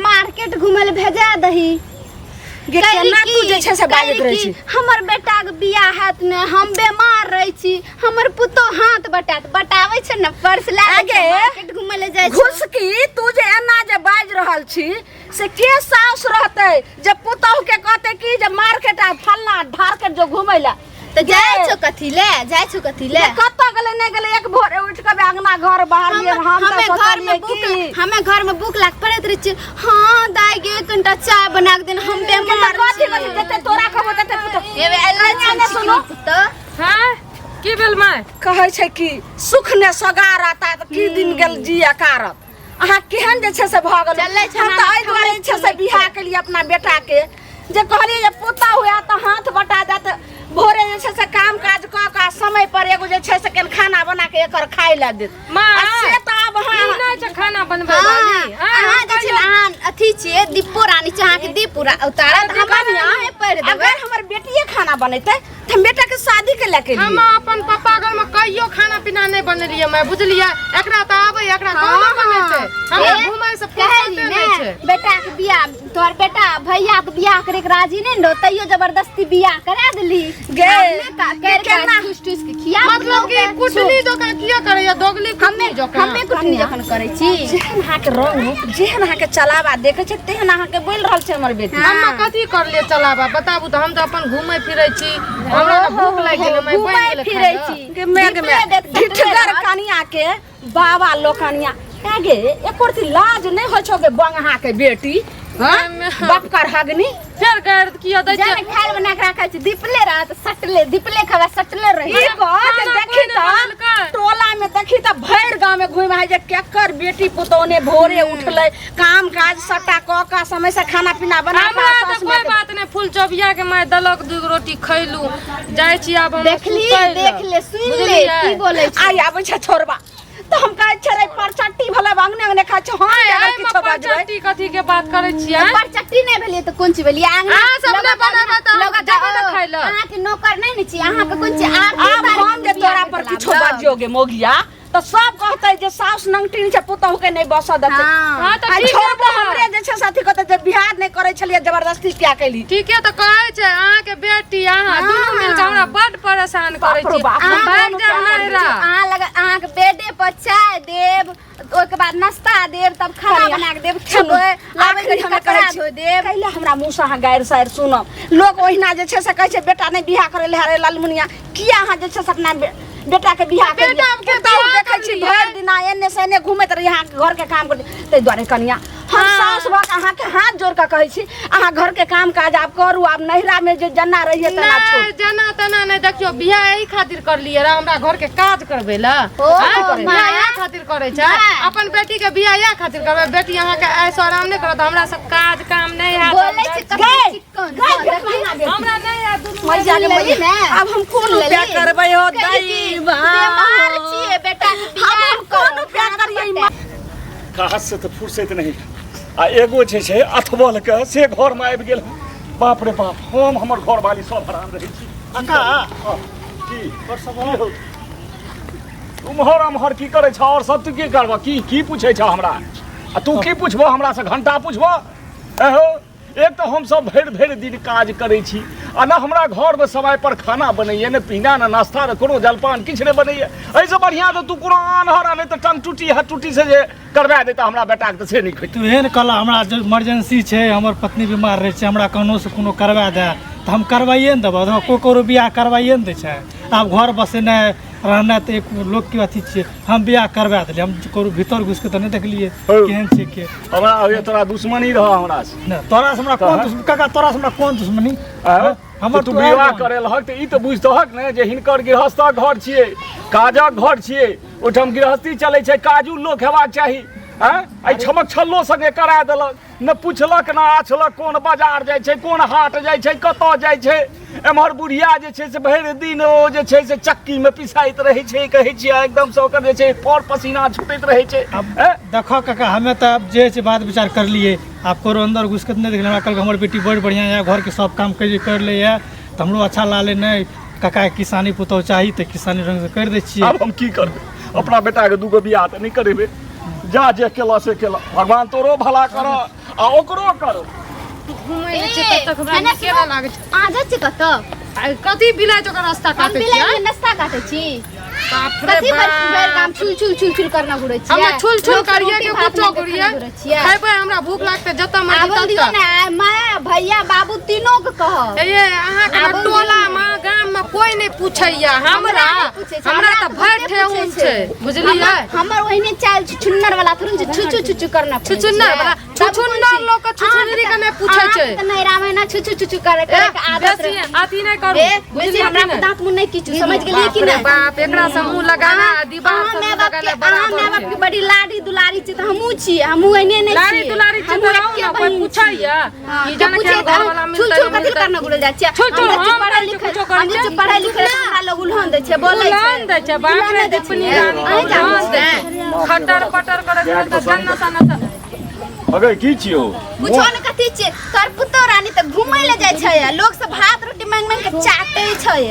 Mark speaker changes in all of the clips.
Speaker 1: Market घूमे ले भेजा दही।
Speaker 2: गे
Speaker 1: कहली
Speaker 2: केना तू
Speaker 1: की-
Speaker 2: जे छै से बाजैत
Speaker 1: कहली
Speaker 2: रहै
Speaker 1: की,
Speaker 2: छी?
Speaker 1: हमर बेटा के बियाह हैत ने, हम बीमार रहै छी, हमर पुतोह हाथ बटात बटाबै छै ने, पर्स लए लै छै,
Speaker 2: आगे।
Speaker 1: मार्केट घूमे ले जाइ छै।
Speaker 2: घुसकी तू जे एना जे बाजि रहल छी से के साउस रहतै जे पुतोह के कहतै कि जे मार्केट आ फलना ढारकेट जो घूमै लए?
Speaker 1: तऽ जाइ छौ कथी ले, जाइ छौ कथी ले?
Speaker 2: जे कतऽ गेलै नहि गेलै, एक भोरे उठि कऽ अंगना घर बाहर
Speaker 1: हम
Speaker 2: हम तऽ
Speaker 1: हमे घर में
Speaker 2: सोचलियै
Speaker 1: बुक
Speaker 2: की
Speaker 1: हमे घर में बुक लाग पड़ैत रहै छी। हाँ दाई गे, कनिटा चाय बना के देन, हम बीमार
Speaker 2: कथी
Speaker 1: छी।
Speaker 2: कथी जते तोरा कहबो तते पुतोह।
Speaker 1: एबे एलै
Speaker 2: कनिया ने
Speaker 1: छै
Speaker 2: सुनो।
Speaker 1: पुतोह।
Speaker 3: हाँ की भेल माय?
Speaker 2: कहै छै कि सुख ने सगारत आ की दिन गेल जी अकारत। अहाँ केहन जे छै से भऽ गेल।
Speaker 1: चलै छै
Speaker 2: हम तऽ
Speaker 1: नाना,
Speaker 2: एहि दुआरे जे छै से
Speaker 1: खाबै
Speaker 2: बियाह केलियै अपना बेटा के, जे कहलियै जे पुतहु हुए तऽ हाथ बटा जायत, भोरे जे छै से काम काज कऽ कऽ समय पर एगो जे छै से केन खाना बना के एकर खाय लए देत।
Speaker 3: माँ,
Speaker 2: आ से तऽ आब
Speaker 3: ई
Speaker 2: अहाँ
Speaker 3: नहि छै खाना बनबै
Speaker 1: हाँ,
Speaker 3: वाली। हाँ,
Speaker 1: अहाँ
Speaker 3: हम
Speaker 1: जे छै ने,
Speaker 3: कहियो-
Speaker 1: अहाँ अथी छियै, दीपो रानी छै, अहाँके दीप उड़ा उतारत,
Speaker 3: अरे
Speaker 1: हमरा
Speaker 3: कनिया,
Speaker 1: नहि पढ़ि देबै।
Speaker 2: अगर हमर बेटिए खाना बनेतै तऽ हम बेटा के शादी के लए के
Speaker 3: हम अपन पापा घर में कहियो खाना पीना नहीं बनेलियै मैं, बुझलियै? एकरा तऽ आबै, एकरा कहुना बनेतै। हमरा
Speaker 1: ए,
Speaker 3: घुमै से
Speaker 1: कहली
Speaker 3: फुर्सते
Speaker 1: ने,
Speaker 3: नहि छै।
Speaker 1: बेटा के बियाह, तोहर बेटा भैया के बियाह करे के राजी नहीं रहो, तैयो जबरदस्ती बियाह करा देली।
Speaker 2: गे,
Speaker 1: आब ने कर के
Speaker 2: केना?
Speaker 1: ठूस ठूस के खिया
Speaker 3: मतलब कि
Speaker 1: देलकै।
Speaker 3: कुटनी जकाँ किया करैया, दोगली कुटनी
Speaker 1: हमे
Speaker 3: जकाँ?
Speaker 1: हमे कुटनी जखन करै छी।
Speaker 2: जेहन अहाँके रंग रूप, जेहन अहाँके चलावा देखै छै, तेहन अहाँके बोलि रहल छै हमर बेटी।
Speaker 1: हाँ।
Speaker 3: हम्मा कथी करलियै चलावा बताबू तऽ? हम तऽ अपन घूमै फिरै छी, हमरा तऽ भूख लागि गेलै, मैं बनि
Speaker 1: घूमै
Speaker 3: गेलै
Speaker 1: फिरै
Speaker 3: खाय लए।
Speaker 1: छी।
Speaker 2: गे मैं गे
Speaker 1: दीपले
Speaker 2: मैं
Speaker 1: देत सटले
Speaker 2: ढिठगर
Speaker 1: रहत।
Speaker 2: कनिया के बाबा लोकनिया गे, एको रति लाज नहि होइ छौ गे बंगहा के बेटी? हाँ? बाप कर हगनी
Speaker 3: फेर गारि किया दै छै?
Speaker 1: जाने खाय लए बना के राखै छी, दीपले रहत सटले, दीपले खबा सटले रही।
Speaker 2: ई कह जे
Speaker 3: खाना
Speaker 2: देखी
Speaker 3: कोइ नहि
Speaker 2: तऽ
Speaker 3: बनेलकै।
Speaker 2: टोला में देखी तऽ भरि गाँव में घुमि आइ जे केकर बेटी पुतोह ने भोरे उठलै, काम काज सबटा कऽ कऽ समय से खाना पीना बना कऽ
Speaker 3: हमरा तऽ
Speaker 2: सासु
Speaker 3: कोई
Speaker 2: माँ के-
Speaker 3: बात नहि, फूल चौबिया के माय देलक दूगो रोटी खैलू, जाइ छी आब हम
Speaker 1: देखली,
Speaker 3: सुतै लए।
Speaker 1: देख ले, सुन ले।
Speaker 3: बुझलियै?
Speaker 1: की बोलै छै?
Speaker 2: आइ आबै छै छोड़बा तऽ हम कहै छै रे परचट्टी भले अंगने अंगने खाइ छै, हम जे अगर
Speaker 3: एहिमे
Speaker 2: किछो बजबै।
Speaker 3: परचट्टी कथी के बात करै छियै?
Speaker 1: परचट्टी नहि भेलियै तऽ कोन चीज भेलियै? अंगना
Speaker 3: अहाँ सब नहि बनेबै तऽ हम
Speaker 1: लगत-
Speaker 3: जेबै ने खाय लए।
Speaker 1: अहाँके नौकर नहि ने छी, अहाँके कोन चीज आरती
Speaker 2: आब
Speaker 1: उतारि
Speaker 2: हम
Speaker 1: के
Speaker 2: जे
Speaker 1: बियाह
Speaker 2: तोरा
Speaker 1: के
Speaker 2: पर
Speaker 1: चलाब
Speaker 2: किछो
Speaker 1: लग।
Speaker 2: बजियो गे मोगिया तऽ सब कहतै जे साउस नंगटिन छै, पुतहु के नहि बसऽ देतै।
Speaker 1: हाँ।
Speaker 3: हाँ तऽ
Speaker 2: आ
Speaker 3: ठीके
Speaker 2: छोड़बो
Speaker 3: तऽ
Speaker 2: हमरे जे छै से अथी कहतै जे बियाह नहि करै छलियै, जबरदस्ती किया कैली।
Speaker 3: ठीके तऽ कहै छै, अहाँके बेटी अहाँ
Speaker 1: हाँ।
Speaker 3: दुनू मिलके हमरा बड परेशान करै
Speaker 2: बाप रे
Speaker 3: छी।
Speaker 2: बाप,
Speaker 3: हम
Speaker 2: हम
Speaker 3: भागि
Speaker 2: कोनो
Speaker 3: जायब
Speaker 2: प्यार
Speaker 3: नैहरा।
Speaker 1: अहाँ लग अहाँके बेडे पर चाय देब, ओहिके बाद नाश्ता देब, तब खाना
Speaker 2: कनिया,
Speaker 1: बना के देब,
Speaker 2: सुनू,
Speaker 1: खेबै, लाबै
Speaker 2: आखिरी
Speaker 1: घड़ी
Speaker 2: हमे
Speaker 1: कपड़ा
Speaker 2: कहै छी,
Speaker 1: धो देब।
Speaker 2: कैला हमरा मुँह से अहाँ गारि सारि सुनब? लोक ओहिना जे छै से कहै छै बेटा नहि बियाह करै लए रे ललमुनिया, किया अहाँ जे छै से अपना बेटा के बियाह केलियै?
Speaker 3: बेटा के
Speaker 2: पुतहु
Speaker 3: बियाह
Speaker 2: देखै छी
Speaker 3: करलियै।
Speaker 2: भरि दिना एने से एने घूमैत रही, अहाँके घर के काम करैत। ताहि दुआरे कनिया, हम साउस भऽ कऽ अहाँके हाथ जोड़ कऽ कहै छी, अहाँ घर के काम काज आब करू, आब नैहरा में जे जेना रहियै तेना छोड़ू।
Speaker 3: नहि, जेना तेना नहि। देखियौ, बियाह एहि खातिर करलियै रह, हमरा घर के काज करबै लए?
Speaker 1: ओ,
Speaker 3: आँय?
Speaker 1: माँ।
Speaker 3: बियाह इएह खातिर करै छै?
Speaker 1: माँ।
Speaker 3: अपन बेटी के बियाह इएह खातिर करबै? बेटी अहाँके ऐसो आराम नहि करत, हमरा सब काज काम नहि हैत।
Speaker 1: बोलै छै कते
Speaker 2: गै,
Speaker 1: चिक्कन।
Speaker 2: गै,
Speaker 1: हँ,
Speaker 2: देख
Speaker 1: देखी।
Speaker 2: ना बेटी।
Speaker 3: हमरा नहि हैत दुनू।
Speaker 2: मैया गे
Speaker 1: सुन लेली
Speaker 2: मैया,
Speaker 1: ने?
Speaker 2: आब हम कोन
Speaker 1: सुन
Speaker 2: उपाय
Speaker 1: लेली?
Speaker 2: करबै हो
Speaker 1: कहली कि
Speaker 2: दैवा?
Speaker 1: बीमार छियै, बेटा के
Speaker 2: हम
Speaker 1: बियाह
Speaker 2: हम कोन
Speaker 1: करू,
Speaker 2: उपाय
Speaker 1: हाथ
Speaker 2: करियै?
Speaker 1: बटाए।
Speaker 4: काज से तऽ फुर्सत नहीं आ एगो जे छै अथबल के से घरमे आबि गेल। बाप रे बाप, हम हमर घरवाली सब हरान रहै छी।
Speaker 5: काका।
Speaker 4: हँ, की की हौ? उम्हर अम्हर की करै छ और सब? तू की करबह? की की पूछै छ हमरा? आ तू की पूछबह हमरा से? घंटा पूछबह? एहो एक तऽ हमसब भरि भरि दिन काज करै छी आ न हमरा घरमे समय पर खाना बनैए, ने पीना, ने नाश्ता, ने कोनो जलपान, किछु नहि बनैए। एहिसँ बढ़िआँ तऽ तू कोनो आन्हर आ नहि तऽ टंग टूटी हथ टूटी से जे करवा देता हमरा बेटाके तऽ से नहि खैतै।
Speaker 5: तू एहन कहला, हमरा जे इमरजेंसी छै, हमर पत्नी बीमार रहै छै, हमरा कखनो से कोनो करवा दे तऽ हम करवाइए ने देबऽ। कोइ ककरो बियाह करवाइए ने दै छै। आब घर बसेनाइ रहनाइ तऽ एक लोकके अथी छियै। हम बियाह करवा देलियै, हम ककरो भीतर घुसिके तऽ नहि देखलियै
Speaker 4: हौ।
Speaker 5: केहन छै के।
Speaker 4: हमरा होइए तोरा दुश्मनी रह हमरा से।
Speaker 5: नहि, तोरा से हमरा कोन
Speaker 4: तहन?
Speaker 5: दुश्मनी काका, तोरा से हमरा कोन दुश्मनी?
Speaker 4: आँय?
Speaker 5: हमर
Speaker 4: तऽ तू
Speaker 5: तू
Speaker 4: विवाह
Speaker 5: आबि
Speaker 4: करेलहक तऽ ई तऽ बुझतहक ने जे हिनकर गृहस्थक घर छियै, काजक घर छियै, ओहिठाम गृहस्थी चलै छै, काजू लोक हेबाक चाही। आँय, एहि छमक छल्लो संगे करा देलक, ने पुछलक ने आछलक, कोन बाजार जाइ छै, कोन हाट जाइ छै, कतऽ जाइ छै। एम्हर बुढ़िया जे छै से भरि दिन ओ जे छै से चक्कीमे पिसाइत रहै छै, कहै छियै एकदमसँ ओकर जे छै पर पसीना छूटैत रहै छै।
Speaker 5: आब
Speaker 4: आँय?
Speaker 5: देखऽ काका, हमे तऽ आब जे छै बात विचार करलियै, आब ककरो अंदर घुसि कऽ तऽ नहि देखलियै। हमरा कहलकै हमर बेटी बड़ बढ़िआँ यऽ, घरके सब काम करि लैए, तऽ हमरो अच्छा लागलै। नहि काका, किसानी पुतहु चाही तऽ किसानी रङ्गसँ करि दै छियै।
Speaker 4: आब हम की करबै? अपना बेटाके दूगो बियाह तऽ नहि करेबै। जा, जे केलऽ से केलऽ, भगवान तोरो भला कर। आ ओकरो करो।
Speaker 3: घुमै नहि छै तब तक हमरा
Speaker 1: एने
Speaker 3: नीके नहि लागै छै।
Speaker 1: अहाँ जाइ छी कतऽ?
Speaker 3: आ कथी बिलाइ ओकर रास्ता
Speaker 1: हम
Speaker 3: काटै
Speaker 1: बिलाइ
Speaker 3: छियै?
Speaker 1: के नाश्ता काटै छी।
Speaker 3: बाप रे
Speaker 1: कथी भरि भरि गाम
Speaker 3: बाप।
Speaker 1: छुल छुल छुल छुल करना घुरै छियै?
Speaker 3: हमरा छुल छुल
Speaker 1: लोक सब
Speaker 3: करिए
Speaker 1: रोटी
Speaker 3: के
Speaker 1: भात
Speaker 3: कुछो
Speaker 1: लऽ के
Speaker 3: करिए
Speaker 1: खाना घुरै छियै।
Speaker 3: खेबै, हमरा भूख लागतै जतऽ मर्जी
Speaker 1: आबल दियौ
Speaker 3: ततऽ।
Speaker 1: ने, आइ माय भैया बाबू तीनों के कहब।
Speaker 3: ए अहाँके ने
Speaker 1: आबल दियौ
Speaker 3: टोला
Speaker 1: ने।
Speaker 3: मे गाम मे कोई नहि पूछैया हमरा।
Speaker 1: हमरा नहि पूछै छै,
Speaker 3: हमरा तऽ
Speaker 1: तऽ
Speaker 3: भरि
Speaker 1: बहुते
Speaker 3: ठेहुन
Speaker 1: पूछै
Speaker 3: छै, बुझलियै?
Speaker 1: हमर ओहिने चाल छुछुन्नर वाला थोड़ी छै, छुछु छुछु करना पड़ै छै।
Speaker 3: छुछुन्नर वाला,
Speaker 1: सब कोन
Speaker 3: छुछुन्नर
Speaker 1: चीज?
Speaker 3: लोक के छुछुन्नरी के नहि पूछै
Speaker 1: अहाँके
Speaker 3: छै।
Speaker 1: तऽ नैहरा मे ना छुछु छुछु करे
Speaker 3: ए,
Speaker 1: करे के आदत
Speaker 3: बेसी
Speaker 1: रहे।
Speaker 3: अथी नहि करू,
Speaker 1: ए, बेसी
Speaker 3: बुझलियै
Speaker 1: हमरा
Speaker 3: कि नहि?
Speaker 1: दांत मुँह नहि किछु, समझ गेलियै
Speaker 3: बाप
Speaker 1: कि
Speaker 3: रे
Speaker 1: नहि?
Speaker 3: बाप, एकरा से मुँह लगाना आ दीवार
Speaker 1: अहाँ
Speaker 3: से
Speaker 1: माय
Speaker 3: मुँह
Speaker 1: बाप के
Speaker 3: लगाना
Speaker 1: अहाँ
Speaker 3: बराबर
Speaker 1: माय बाप
Speaker 3: छै।
Speaker 1: के बड़ी लाडी दुलारी छी तऽ हमहूँ छियै, हमहूँ एहने नहि
Speaker 3: लाड़ी
Speaker 1: छियै।
Speaker 3: दुलारी छी
Speaker 1: हमहूँ
Speaker 3: तऽ रहू
Speaker 1: एके
Speaker 3: ने, कोई
Speaker 1: बहिन
Speaker 3: पूछैया
Speaker 1: छियै। हाँ,
Speaker 3: कि
Speaker 1: के
Speaker 3: जाने
Speaker 1: पूछै
Speaker 3: केहन
Speaker 1: तऽ
Speaker 3: घरवाला
Speaker 1: छुल
Speaker 3: मिलतै
Speaker 1: छुल
Speaker 3: नहि
Speaker 1: कथी
Speaker 3: मिलतै।
Speaker 1: करना घुरल जाइ छियै?
Speaker 3: छुल छुल
Speaker 1: हम जे
Speaker 3: हम
Speaker 1: पढ़ल
Speaker 3: करै छियै,
Speaker 1: लिखल
Speaker 3: कुछो करै
Speaker 1: हम जे
Speaker 3: छियै।
Speaker 1: पढ़ल लिखल हमरा लोग उल्हन दै छै, बोलै छै।
Speaker 3: उल्हन दै छै, बाप रे
Speaker 1: उल्हन दै
Speaker 3: दीपनी
Speaker 1: छै।
Speaker 3: रानी
Speaker 1: अहीं जानै
Speaker 3: उल्हन दै
Speaker 1: छियै?
Speaker 3: छै। खटर पटर करैत रहत तऽ जन्ना सन्ना सन।
Speaker 4: अगे की छियौ?
Speaker 1: कुछो ने कथी छियै तोहर पुतोह रानी तऽ घूमै लए जाइ छै आ लोग सब भात रोटी मांगि मांगि के चाटै छै।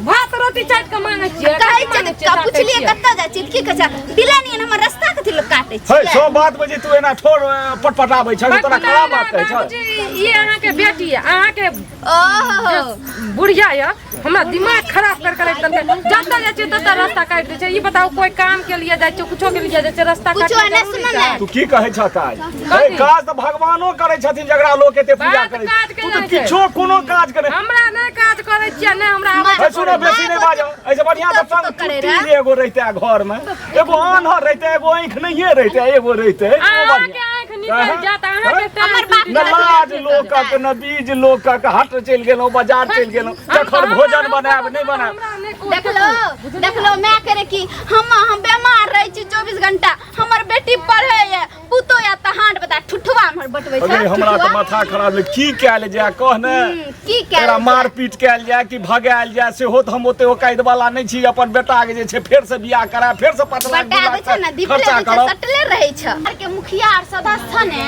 Speaker 3: भात रोटी चाटि कऽ मांगै छियै?
Speaker 1: कहै
Speaker 3: कथी
Speaker 1: छै
Speaker 3: मांगै छियै, चाटै
Speaker 1: पुछलियै
Speaker 3: छियै?
Speaker 1: कतऽ जाइ छियै तऽ की कहै छै बिलानी हमर रास्ता कथी लोग काटै
Speaker 4: हे
Speaker 1: छियै?
Speaker 4: सब बात में जे तू एना ठोर पटपटाबै छ, तोरा खराब बात कहै छ।
Speaker 3: बाबूजी, ई अहाँके बेटी यऽ, अहाँके
Speaker 1: ओहो
Speaker 3: बुढ़िया यऽ, हमरा दिमाग खराब कर के राखि देलकै। जतऽ जाइ छियै ततऽ रास्ता काटि दै छै। ई बताउ, कोई काम के लिए जाइ छियै, कुछो के लिए जाइ छियै, रास्ता
Speaker 1: कुछो
Speaker 3: काटना
Speaker 1: नहि,
Speaker 3: जरूरी
Speaker 1: सुनू
Speaker 3: छै?
Speaker 1: ने।
Speaker 4: तू की कहै छ काज? हे
Speaker 3: कथी?
Speaker 4: काज तऽ भगवानो करै छथिन जकरा लोक एते पूजा
Speaker 3: बात
Speaker 4: करै
Speaker 3: काज के
Speaker 4: तू तऽ
Speaker 3: नहि छै।
Speaker 4: किछो कोनो काज करे
Speaker 3: हमरा नहि काज करै छियै, नहि हमरा आबै
Speaker 4: हे
Speaker 3: छै।
Speaker 4: सुनो, बेसी नहि बाजो। एहिसँ बढ़िआँ तऽ
Speaker 1: पुतोह
Speaker 4: टंग
Speaker 1: करे
Speaker 4: टुट्टी
Speaker 1: रहे।
Speaker 4: जे एगो रहितै घर में, एगो आन्हर रहितै, एगो आँखि नहिये रहितै, एगो रहितै ओ
Speaker 3: अहाँके
Speaker 4: बढ़िआँ।
Speaker 3: आँखि निकलि जायत अहाँके टाँग
Speaker 1: हमर बाप
Speaker 3: टूटि
Speaker 4: न
Speaker 3: जायत।
Speaker 4: लाज लोकक न बीज लोकक। हट चलि गेलहुँ, बाजार चलि गेलहुँ, जखन भोजन बनायब नहि बनायब।
Speaker 3: हमरा नहि कोइ
Speaker 1: देखलो देखलो माय करे कि हम बीमार रहै छी 24 घंटा, हमर बेटी पढ़ै ये, पुतोह या तऽ हाथ बता ठुठुआ हमर बटबै छै।
Speaker 4: अरे हमरा तऽ
Speaker 1: ठुठुआ।
Speaker 4: माथा खराब भेल। की कयल जाय कह ने?
Speaker 1: की कयल
Speaker 4: एकरा
Speaker 1: जाय?
Speaker 4: मारपीट कयल जाय कि भगायल जाय? सेहो तऽ हम ओते औकाइत वाला नहि छी। अपन बेटा के जे छै फेर से बियाह करा, फेर से 5 लाख 2
Speaker 1: बटा
Speaker 4: लाख
Speaker 1: दै छै ने, दीपले
Speaker 4: खर्चा
Speaker 1: दै छै,
Speaker 4: करब।
Speaker 1: सटले रहै छै। घर के मुखिया आर सदस्य छ ने,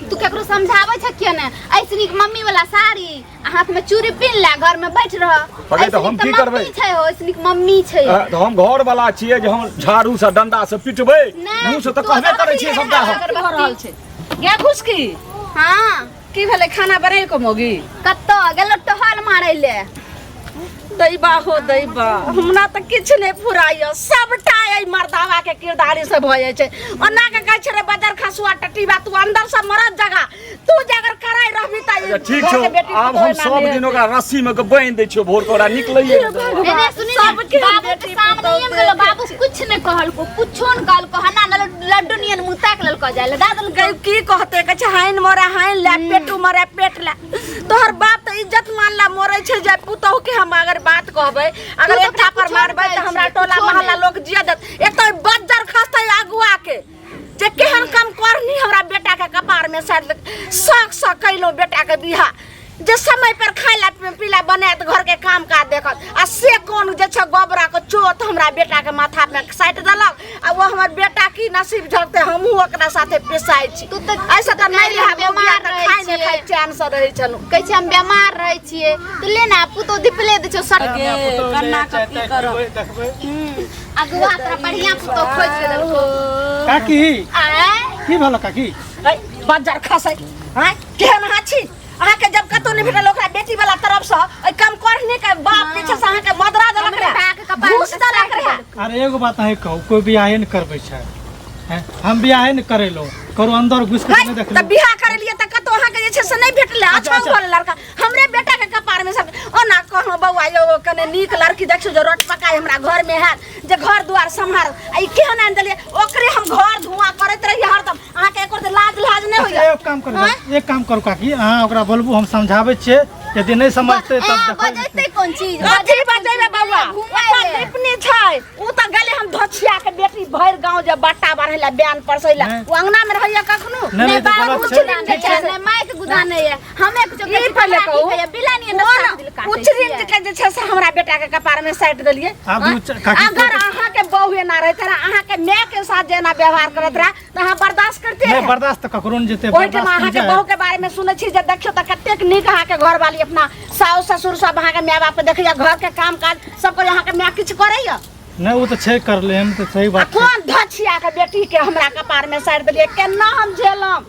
Speaker 1: तू केकरो समझाबै छ किया ने? ऐसे नीक मम्मी वाला साड़ी आ हाथ में चूड़ी पिन्ह ले, घर में बैठ रह।
Speaker 4: अगे तऽ
Speaker 1: ऐसे
Speaker 4: हम
Speaker 1: नीक
Speaker 4: की
Speaker 1: तऽ
Speaker 4: करबै?
Speaker 1: मम्मी छै हो, ऐसे नीक मम्मी छै।
Speaker 4: तऽ हम घर वाला छियै जे हम झाड़ू से डंडा से पिटबै?
Speaker 1: नहि,
Speaker 4: मुँह से तऽ
Speaker 1: तू
Speaker 4: कहबे करै छियै
Speaker 1: अगरबत्ती
Speaker 4: सबटा हम।
Speaker 2: की भऽ रहल छै गे घुसकी?
Speaker 1: हाँ।
Speaker 2: की भेलै? खाना बनेलको मौगी?
Speaker 1: कतऽ गेलो टहल मारै ले।
Speaker 2: दैबा हो दैबा, हमरा तऽ किछु नहि फुराइए, सबटा एहि मर्दावा के किरदारी से भऽ जाइ छै। ओना के कहै छै रे बदर खसुआ टटीबा, तू अंदर से मरद जगह, तू जे अगर कराई रहबी तऽ
Speaker 4: अच्छा, ठीक छौ, आब हम सब दिन ओकरा रस्सी में के बान्हि दै छियौ, भोर के ओकरा निकलैये नहि देबै।
Speaker 1: एने सुनी ने,
Speaker 2: सबके
Speaker 1: बाबू के
Speaker 2: बेटी
Speaker 1: सामने
Speaker 2: पुतोह
Speaker 1: में गेलो, बाबू कुछ नहीं कहलको, कुछो न कहलको, हना न लड्डू नियन मुँह ताक लेलको, जाय ले दा देलको।
Speaker 2: गई की कहते? कहै छै हाइन मरे हाइन ले, पेटू मरे पेट ले। तोहर बाप तऽ इज्जत मान ला मरे छै जे पुतोह के हम अगर बात कहबै, अगर
Speaker 1: तू तऽ
Speaker 2: एक थापर
Speaker 1: कुछो
Speaker 2: मारबै
Speaker 1: नहि
Speaker 2: तऽ हमरा
Speaker 1: कहै
Speaker 2: टोला
Speaker 1: छियै, कुछो
Speaker 2: मोहल्ला
Speaker 1: नहि।
Speaker 2: लोक जिया देत? एक तऽ बज्जर खसतै अगुआ के जे केहन कम करनी हमरा बेटा के कपार में साइड शौक सँ कैलहुँ बेटा के बियाह, जे समय पर खाय ला पीला बनायत, घर के काम काज देखत, आ से कोन जे छै गोबरा के चोत हमरा बेटा के माथा में साटि देलक। आ वो हमर बेटा की नसीब झलते, हमहूँ ओकरा साथे पिसाइ छी।
Speaker 1: तू तऽ
Speaker 2: ऐसे तऽ नहि रहै
Speaker 1: बेमार
Speaker 2: मौगिया तऽ
Speaker 1: रहै
Speaker 2: खाइ नहि
Speaker 1: छियै।
Speaker 2: खाइ चैन से रहै छलहुँ।
Speaker 1: कहै छै हम बेमार रहै छियै तऽ ले ने, पुतोह धिपले दै छौ सट।
Speaker 2: कन्ना के की करब?
Speaker 5: देखबै।
Speaker 1: अगुआ तोरा बढ़िया पुतोह खोजि के देलको।
Speaker 5: काकी।
Speaker 1: आँय?
Speaker 5: की भेल काकी?
Speaker 2: ऐ बज्जर खसै, आँय, केहन अहाँ छी? अहाँके जब कतौ नहि भेटल ओकरा बेटी वाला तरफ से, ओहि कम करनी के बाप पीछे से अहाँके मदरा देलक
Speaker 1: हमरे
Speaker 2: रहे,
Speaker 1: बा के कपार में
Speaker 2: घूस देलक रहे।
Speaker 5: अरे एगो बात अहीं कहू, कोई बियाहे नहि करबै छै? हैं? हम बियाहे नहि करेलहुँ, करू अंदर घुसि के नहि
Speaker 2: तऽ
Speaker 5: देखलहुँ।
Speaker 2: बियाह करेलियै तऽ कतौ अहाँके जे छै से नहि भेटलै। अच्छा
Speaker 5: अच्छा।
Speaker 2: भेल लड़का हमरे बेटा के कपार में सब। ओना कहलहुँ बौआ यौ, कने नीक लड़की देखियौ जे रोट पकाय हमरा घर में हैत, जे घर दुआर सम्हार। आ ई केहन आनि देलियै? ओकरे हम घर धुआं करैत रहियै हरदम। अहाँके एको रत्ती लाज लाज नहि
Speaker 5: अच्छा,
Speaker 2: होइया?
Speaker 5: एक काम करू, एक काम करू काकी, अहाँ ओकरा बोलबू, हम समझाबै छियै। यदि नहि समझतै तब
Speaker 1: ए,
Speaker 5: देखल।
Speaker 1: बजेतै कोन चीज?
Speaker 2: कथी बजेबै बौआ?
Speaker 1: घुमै
Speaker 2: ओकर
Speaker 1: ले।
Speaker 2: दीपनी छै, उ तऽ गेलै हम धोछिया के बेटी भरि गाँव जे बट्टा बढ़ै ला, बयान परसै ला।
Speaker 5: नहि।
Speaker 2: ओ अंगना में रहैया कखनो?
Speaker 5: नहि,
Speaker 1: नहि
Speaker 5: नहि, तऽ
Speaker 1: बाबू
Speaker 5: गलत छै।
Speaker 1: गुदान
Speaker 5: ठीक छै।
Speaker 1: नहि माइक गुदान है, हमे कुछो
Speaker 2: ई पहिले कहू।
Speaker 1: बिलानी
Speaker 2: कोन उचरिन के जे छै से हमरा बेटा के कपार में साटि देलियै?
Speaker 5: आब काकी
Speaker 2: अगर अहाँ के बहू एना रहैत रहे, अहाँ के माय के साथ जे एना व्यवहार करत रहे, तऽ अहाँ बर्दाश्त करते?
Speaker 5: नहि, बर्दाश्त तऽ ककरो नहि जेतै।
Speaker 2: ओहिठाम
Speaker 5: बर्दाश्त
Speaker 2: अहाँके
Speaker 5: नहि
Speaker 2: बहू के बारे में सुनै छी जे देखियौ तऽ कतेक नीक अहाँके घरवाली अपना साउस ससुर सब अहाँके माय बाप के देखैया, घर के काम काज सब करे। अहाँके माय किछु करैया?
Speaker 5: नहि, ओ तऽ छै करले हम तऽ सही
Speaker 2: आ
Speaker 5: बात छै।
Speaker 2: कोन धछिया के बेटी के हमरा कपार में साटि देलियै? केना हम झेलम?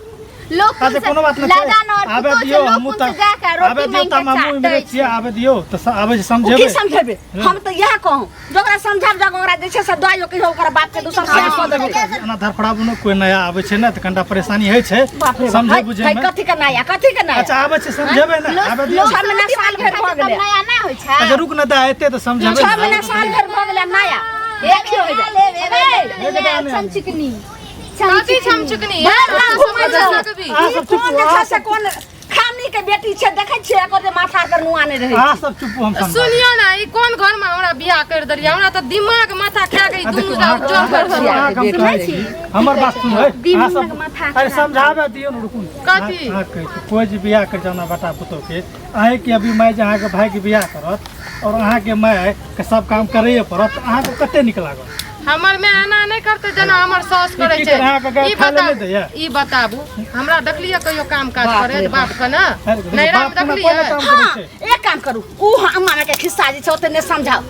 Speaker 1: लोग
Speaker 5: अच्छा कोनो बात नहीं छै।
Speaker 1: लदान और
Speaker 5: आबे
Speaker 1: पुतोह छै
Speaker 5: दियौ
Speaker 1: लोग
Speaker 5: हमहूँ
Speaker 1: कुन
Speaker 5: तऽ
Speaker 1: से जाके
Speaker 5: आबे
Speaker 1: रोटी
Speaker 5: दियौ
Speaker 1: मांगि
Speaker 5: तऽ
Speaker 1: के
Speaker 5: हमहूँ
Speaker 1: चाटै
Speaker 5: इम्हरे
Speaker 1: छै
Speaker 5: छियै आबे दियौ तऽ आबै छै
Speaker 2: ओ की
Speaker 5: समझेबै
Speaker 2: समझेबै हम तऽ इएह कहूँ जकरा समझाब जग ओकरा जे छै से दइयो कहियो ओकरा बाप के दोसर
Speaker 5: अच्छा,
Speaker 2: से
Speaker 5: देखो, एना धड़फड़ाबू ने कोइ नया आबै छै ने तऽ कनिटा परेशानी होइ छै
Speaker 2: बाप रे
Speaker 5: समझै बुझै मे
Speaker 2: कथी के नया कथी के नया
Speaker 5: अच्छा आबै छै समझेबै ने आबे दियौ
Speaker 2: छह महीना साल भरि भऽ
Speaker 1: तब
Speaker 2: गेलै
Speaker 1: नया नहि होइ छै
Speaker 5: अच्छा रुक ने दा एते तऽ समझेबै
Speaker 2: छह
Speaker 5: ने।
Speaker 2: महीना साल भरि भऽ गेलै नया देखियौ हे जा।
Speaker 1: छमचिकनी
Speaker 3: कथी छमचिकनी
Speaker 2: घुमै छौ।
Speaker 5: अहाँ
Speaker 2: ई
Speaker 5: सब चुप
Speaker 2: कोन जे छै से कोन खानी के बेटी छै देखै छियै एकर जे माथा पर नुआ नहि रहै
Speaker 5: अहाँ सब चुप हम समझाबै
Speaker 3: सुनियो ना ई कोन घर में हमरा बियाह कर देलियै हमरा तऽ दिमाग माथा खा गई
Speaker 5: आ
Speaker 3: दुनू
Speaker 5: देखियौ,
Speaker 3: जाउ
Speaker 5: अहाँ-
Speaker 3: जोर
Speaker 5: अहाँ-
Speaker 3: कर
Speaker 5: अहाँ- अहाँके हम कहै छी हमर बात सुनू है अहाँ
Speaker 1: दिमाग
Speaker 5: सब
Speaker 1: माथा
Speaker 5: अरे
Speaker 1: खराब।
Speaker 5: समझाबै दियौ ने रुकू ने।
Speaker 3: कथी?
Speaker 5: अहाँ कहै छी कोइ जे बियाह कर जाना बेटा पुतोहके अहीँके अभी माय जे अहाँके भायके बियाह करत और अहाँके माय के सब काम करैए पड़त तऽ अहाँके कते नीक लागत
Speaker 3: हमर माय एना नहि करतै जेना हमर सास करै
Speaker 5: की
Speaker 3: छै
Speaker 5: करै, अहाँके गाय
Speaker 3: ई
Speaker 5: खाय लए
Speaker 3: बताबू
Speaker 5: नहि दैया?
Speaker 3: ई बताबू हमरा देखलियै कहियो काम काज
Speaker 2: बाप
Speaker 3: करे
Speaker 2: रे
Speaker 3: बाप के ने
Speaker 5: अरे,
Speaker 3: नैहरा में
Speaker 5: बाप के
Speaker 3: देखलियै
Speaker 5: कोइ नहि काम करै
Speaker 2: हाँ
Speaker 5: छै।
Speaker 2: एक काम करू ऊ अम्मा के खिस्सा जे छै ओते नहि समझाउ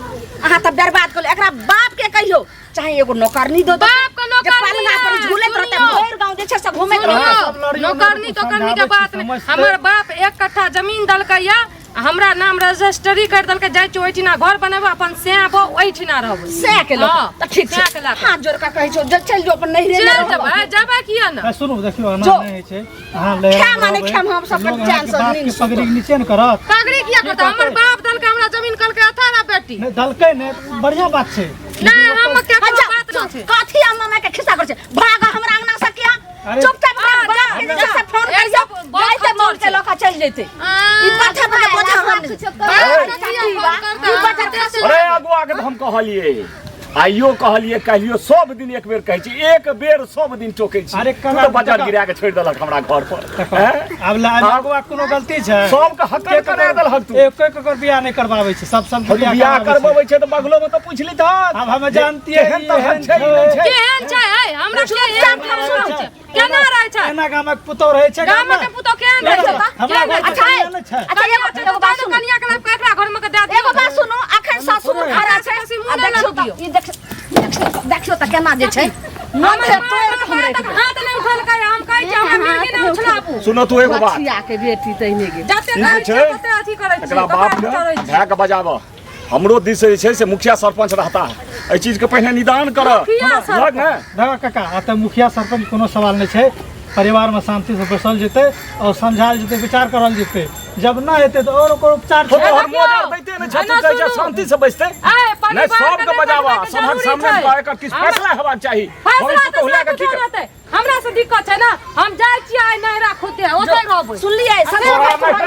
Speaker 2: अहाँ तऽ बर्बाद करू एकरा बाप के कहियो चाहे एगो नौकरनी दो
Speaker 3: बाप के नौकरनी
Speaker 2: जे पलंगा पर
Speaker 3: है,
Speaker 2: झूलैत रहतै
Speaker 3: सुनियौ।
Speaker 2: भरि गाँव जे छै से घूमैत
Speaker 3: सुनियौ,
Speaker 2: रहतै
Speaker 5: सब लड़ियौ,
Speaker 3: नौकरनी तोकरनी के
Speaker 5: समझाबै
Speaker 3: बात
Speaker 5: छी,
Speaker 3: नहि
Speaker 5: समझतै।
Speaker 3: हमर बाप एक कट्ठा जमीन देलकै या आ हमरा नाम रजिस्ट्री कर देलकै जाइ छी ओहिठिना घर बनेबै अपन सैह ओहिठिना रहबै
Speaker 2: सएह के लऽ
Speaker 3: हाँ,
Speaker 2: तऽ ठीक छै
Speaker 3: सएह के लऽ कऽ।
Speaker 2: हाथ जोड़ कऽ कहै छौ जे चलि जो अपन नैहरे
Speaker 3: चलि
Speaker 2: मे रहब।
Speaker 3: जेबै जेबै किया ने
Speaker 5: आ सुनू देखियौ एना
Speaker 2: जो।
Speaker 5: नहि होइ छै अहाँ ले
Speaker 2: खेम आ नहि खेम, हम सब
Speaker 5: लोग
Speaker 2: चैन
Speaker 5: अहाँके
Speaker 2: सँ
Speaker 5: बाप के
Speaker 2: नींद सुतब।
Speaker 5: पगड़ी के नीचे ने करत
Speaker 3: पगड़ी किया करतै हमर बाप देलकै हमरा जमीन कहलकै अथा रा बेटी
Speaker 5: नहि दलकै नहि बढ़िआँ बात छै
Speaker 3: नहि हम केकरो
Speaker 2: अच्छा,
Speaker 3: बात नहि छै
Speaker 2: कथी अम्मा माय के खिस्सा करै छै भाग हमरा अंगना से किया
Speaker 5: अरे-
Speaker 2: चुपचाप ओकरा बाप के जे छै से फोन
Speaker 3: एक
Speaker 2: करियौ
Speaker 3: सब बहुत
Speaker 2: जाइते मोड़
Speaker 3: खतरनाक
Speaker 2: के लऽ कऽ चलि जेतै ई पत्थर पर बोझा हम
Speaker 1: किछो
Speaker 3: बाप
Speaker 1: कर
Speaker 3: के किया फोन करतै?
Speaker 2: ई बच्चा
Speaker 4: अरे अगुआ के तऽ हम कहलिए आइयो कहलिए कहियो सब दिन एक बेर कहै छी एक बेर सब दिन टोकै छी
Speaker 5: अरे
Speaker 4: तू
Speaker 5: कला-
Speaker 4: तऽ बाजार गिरा के छोड़ि देलक हमरा घर पर हैं?
Speaker 5: आब ला
Speaker 4: आब-
Speaker 5: अगुआ के कोनो गलती छै
Speaker 4: सबके हकन करा देलहक तू
Speaker 5: एक केकर बियाह नहि करबाबै छै सब सब
Speaker 4: हम बियाह करबबै छै तऽ बगलो में तऽ पूछि ली तऽ
Speaker 5: आब हमे जानतियै
Speaker 4: केहन तरहक छै ई नहि छै
Speaker 3: केहन छै है हमरा केहन छै केना रहै छै
Speaker 5: एना गामक पुतोह रहै छै
Speaker 3: गामक पुतोह केहन रहै छै
Speaker 5: हमरा
Speaker 3: केहन रहै
Speaker 5: घर
Speaker 3: छै?
Speaker 5: कनिया नहि छै
Speaker 2: अच्छा एगो एगो बात सुनू
Speaker 3: कनिया के लाइफ केकरा घर में के दए दियौ
Speaker 2: एगो बात सुनू अखन ससुर खड़ा छै
Speaker 3: से मुँह
Speaker 2: आ
Speaker 3: नहि
Speaker 2: देखियौ तऽ
Speaker 3: लगबियौ।
Speaker 2: ई देखियौ देखियौ तऽ केना जे छै
Speaker 3: हमर
Speaker 2: माथे तोड़ि कऽ हम
Speaker 3: माय
Speaker 2: राखि
Speaker 3: तक हाथ नहि उठलकै हम कहै छी हमरा मिर्गी नहि उछलाबू
Speaker 4: सुनो तू एगो बात
Speaker 2: बचिया के बेटी तहिने गेल
Speaker 3: जते
Speaker 4: ई
Speaker 3: कहै
Speaker 4: जे
Speaker 3: छियै
Speaker 4: छै
Speaker 3: तते अथी करै छी
Speaker 4: एकरा बाप
Speaker 3: कपार
Speaker 4: के
Speaker 3: चढ़ै छी
Speaker 4: भाय के बजाबऽ हमरो दिस से जे छै से मुखिया सरपंच रहता है एहि चीज के पहिने निदान कर
Speaker 3: मुखिया सरपंच।
Speaker 4: ने
Speaker 5: देखो काका एतऽ मुखिया सरपंच कोनो सवाल नहि छै परिवारमे शान्तिसँ बैसल जेतै आओर समझायल जेतै विचार करल जेतै जब नहि हेतै तऽ आओर ओकर उपचार
Speaker 4: हो
Speaker 5: छै
Speaker 4: तोहर मोजर दैते नहि छै तू
Speaker 3: एना
Speaker 4: कहै छै
Speaker 3: सुनू।
Speaker 4: शान्ति से बैसतै
Speaker 3: ऐ, परिवार
Speaker 4: नहि सबके
Speaker 3: के
Speaker 4: बजाबऽ
Speaker 3: देखबाक
Speaker 4: सभक
Speaker 3: जरूरी
Speaker 4: सामने
Speaker 3: छै।
Speaker 4: एकर किछु
Speaker 3: हमरा-
Speaker 4: फैसला हेबाक चाही हम
Speaker 3: फैसला
Speaker 4: पुतोहु लए
Speaker 3: तेसला
Speaker 4: कऽ की
Speaker 3: कुछो
Speaker 4: करब?
Speaker 3: रहतै हमरा से दिक्कत छै ने हम जाइ छियै आइ नैहरा खुदे ओतै रहबै
Speaker 2: सुनलियै
Speaker 4: तोरा
Speaker 2: सब
Speaker 4: नैहरा